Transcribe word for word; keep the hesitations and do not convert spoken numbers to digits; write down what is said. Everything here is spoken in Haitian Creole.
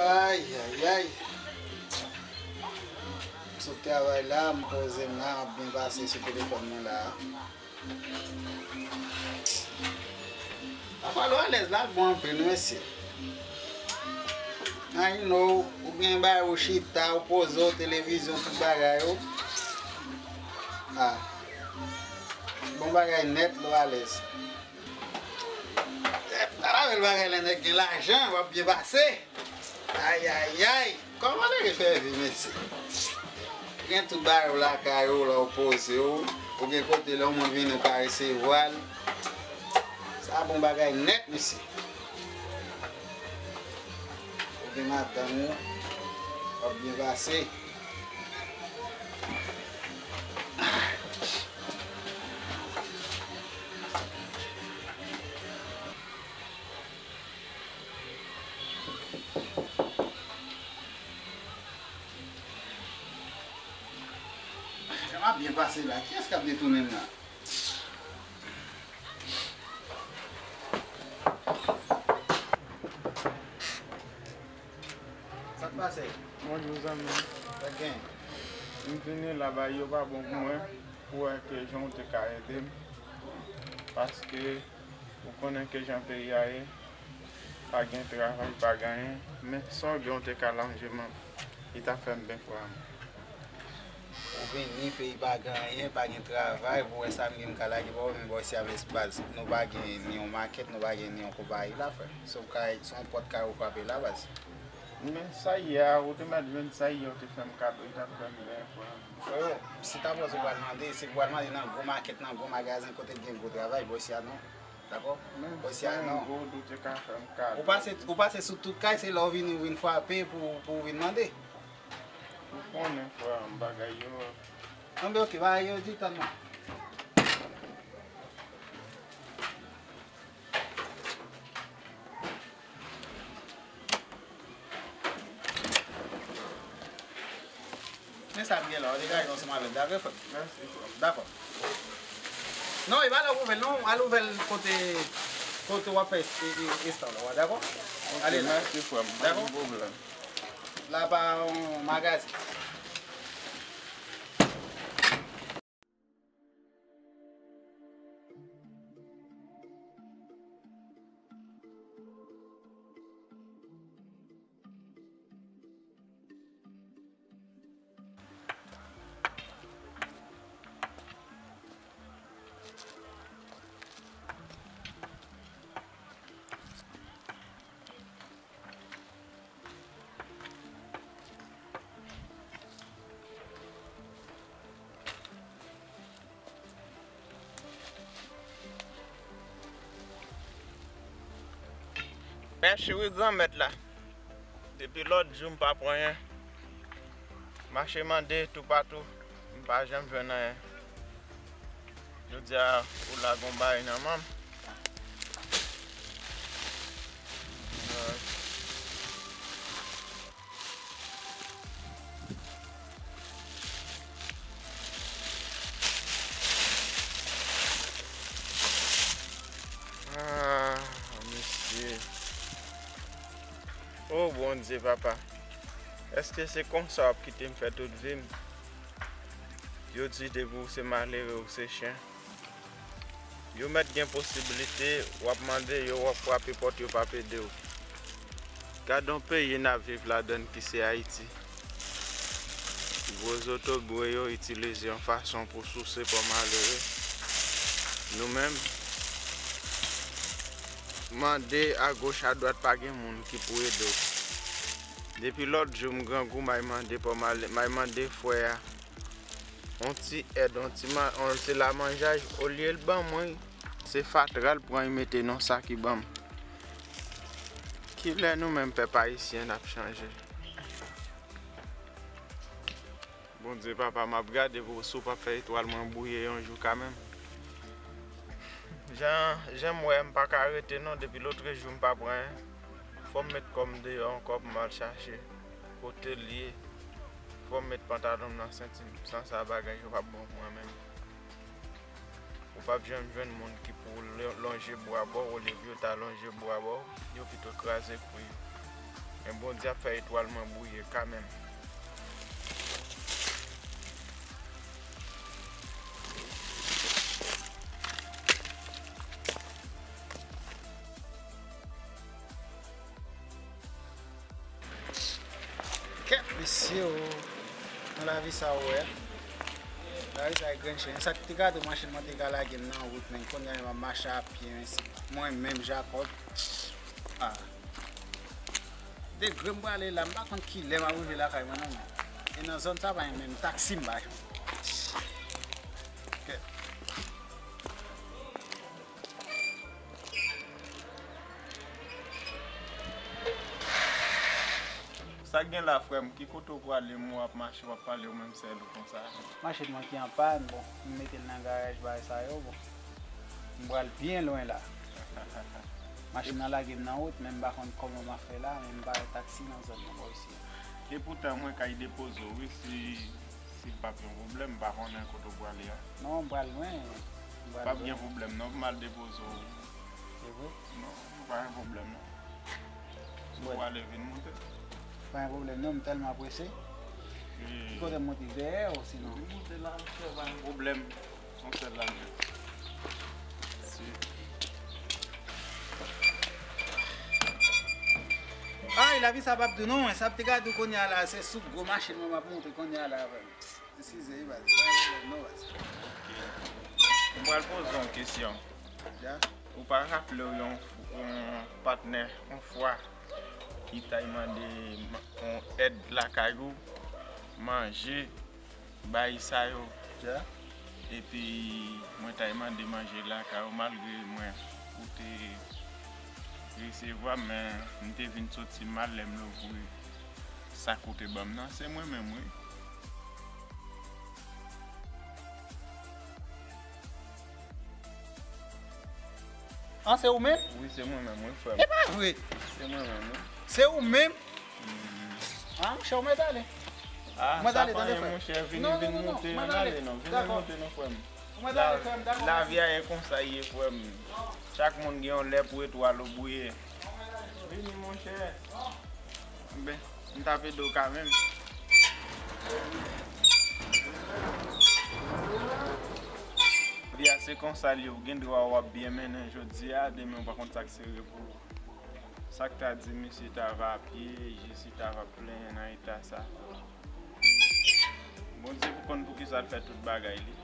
Ay, ay, ay. M sot travay la, m poze m la, m ap byen pase sou telefòn mwen la. Pafwa lè w alèz la, l bon anpil, mesye. I know, ou gen bagay ou chita, ou poze w, televizyon, tout bagay ou. Ah. Bon bagay nèt, lè w alèz. Epa, bèl bagay lè nèg gen lajan, w ap byen pase. Ay, ay, ay. Kòman nèg fè vi, mesye? Gen tout bagay ou lakay ou, lè w poze w. Ou gen kote lè yon moun vini ou ka resevwa l. Sa bon bagay nèt, mesye. Ou gen madanm ou, w ap byen pase. Jan m ap byen pase la, kiyès k ap detounen m la? Sa k pase? Bonjou zanmi m. Sa k gen? M vini la, bagay yo pa bon pou mwen, pou wè ke jan w te ka ede m. Paske ou konnen ke jan peyi a ye, pa gen travay, pa gen anyen. Men sa w gen w te ka lanje men, li t ap fè m byen frè m. Ou vini, peyi pa gen anyen, pa gen travay, pou wè sa m gen m ka lage ba w, men bò isi a, baz, nou pa gen ni yon makèt, nou pa gen ni yon konpayi la, frè. Se yon kay, se yon pòt kay ou frape la, baz. Men sa yè a, ou te mèt jwenn sa yè, ou te fè m kado, li t ap fè m byen, frè m. Frè, si ta pwòs ou pral mande, se pou al mande nan gwo makèt, nan gwo magazen, kote k gen gwo travay, bò isi a non. Dakò? Bò isi a non. Ou pase, ou pase sou tout kay, se lè w vini, ou vin frape pou, pou w vin mande. Ou konnen, frè m, bagay yo. Anben, ok, bagay yo di tann mwen. Men sa m gen la, w degaje w ansanm avè l, dakò, frè m? Mèsi, frè m. Dakò. Non, e pa la w ouvè l, non, al ouvè l kote, kote w ap fè es-, e, e, estan la, dakò? Ok, ale la. Mèsi, frè m. Dakò? Pa gen pwoblèm. La pa yon magazin. Mèsi wi Granmèt la. Depi lòt jou m pa pran anyen. Mache mande toupatou, m pa janm jwenn anyen. Jodi a, ou lage yon bagay nan men m. Ah, mesye. O Bondye, papa. Èske se konsa w ap kite m fè tout vi m? Yo di depi w se malere, ou se chen. Yo mèt gen posiblite, w ap mande yo, w ap frape pòt, yo p ap ede w. Gad yon peyi n ap viv ladann ki se Ayiti. Gwo zotobre yo itilize yon fason pou souse pòmalere. Nou menm, mande agoch adwat, pa gen moun ki pou ede w. Depi lòt jou m grangou, m al mande pòmalere, m al mande frè a yon ti èd, yon ti ma-, yon ti lamanjay, olye l ban mwen, se fatra l pran, l mete nan sak, li ban m. Kilè nou menm pèp ayisyen n ap chanje? Bondye papa, m ap gade pou si w p ap fè etwal mwen bwiye yon jou kanmenm. Jan, jan m wè, m pa ka rete non, depi lotrejou m pa pran anyen. Fò m met kò m deyò ankò pou m al chache kote l ye. Fò m met pantalon m nan senti m. San sa, bagay yo p ap bon pou mwen menm. Ou p ap janm jwenn moun ki pou lon-, lonje bra ba w, olye pou yo ta lonje bra ba w, yo pito kraze kou yo. Bondye ap fè etwal mwen briye kanmenm. Kèt mesye o. Nan lavi sa ou wè. Lavi sa e grenn chen. Sa ki te gade machin mwen te ka lage m nan wout, men kounye a m ap mache a pye, men se mwen menm Jakòb. Ah. Degre m prale la, m pa konn kilè m ap rive lakay mwen non. E nan zòn sa pa gen menm taksi m pa jwenn. Kèt. Sa k gen la, frè m? Ki kote w prale, m wè w ap mache, w ap pale w menm sèl ou konsa? Machin mwen ki an pàn, bon, m mete l nan garaj, bagay sa yo, bon. M pral byen lwen la. Machin nan lage m nan wout, men m pa konn kòman m ap fè la, men m pa wè taksi nan zòn nan bò isi a. Epoutan, mwen kay depoze w, wi, si, si l p ap yon pwoblèm, m pa konnen kote w prale a. Non, m pral lwen. M pral lwen. P ap gen pwoblèm, non, pou m al depoze w. Se vre? Non, pa gen pwoblèm, non. Si w prale, vin moute. Pa gen pwoblèm, non, m tèlman prese. Ki kote m moute? Dèyè ou sinon? Vin moute la, monchè, pa gen pwoblèm. Son sèl la, men. Si. Ay, lavi sa p ap dou non, sa ap te ka dou kounye a la, se sou gwo machin mwen m ap monte kounye a la avè m. Eskize wi baz, pa gen pwoblèm non baz. Ok. M pral poze w yon kesyon. Ya. Ou pa raple w yon, yon patnè yon fwa ki t al mande ma-, yon èd lakay ou, manje, bay sa yo. Ya. Epi mwen t al mande manje lakay ou malgre mwen ou te resevwa m, men m te vin soti mal lè m louvri sak ou te ban m nan. Se mwen menm wi. An, se ou menm? Wi, se mwen menm, wi, frè m. E pa vre! Se mwen menm, wi. Se ou menm? Mhm. Ah, monchè, ou mèt ale. Ah, ou mèt ale, tande, frè. Monchè, vini, non, vin non, non, non, monte, ann ale, non. Vini monte, non, frè m. Ou mèt ale, frè m, dakò, mèsi. Lavi a e konsa ye, frè m. Chak moun gen yon lè pou etwal ou briye. Vini, monchè. Ben, m t ap ede w kanmenm. Vi a se konsa l ye, ou gen dwa w ap byen mennen jodi a, demen ou pa konn sa k sere pou ou. Sa k ta di misye ta va pye, jis li ta va plenyen nan eta sa. Bondye pou konn poukisa l fè tout bagay li.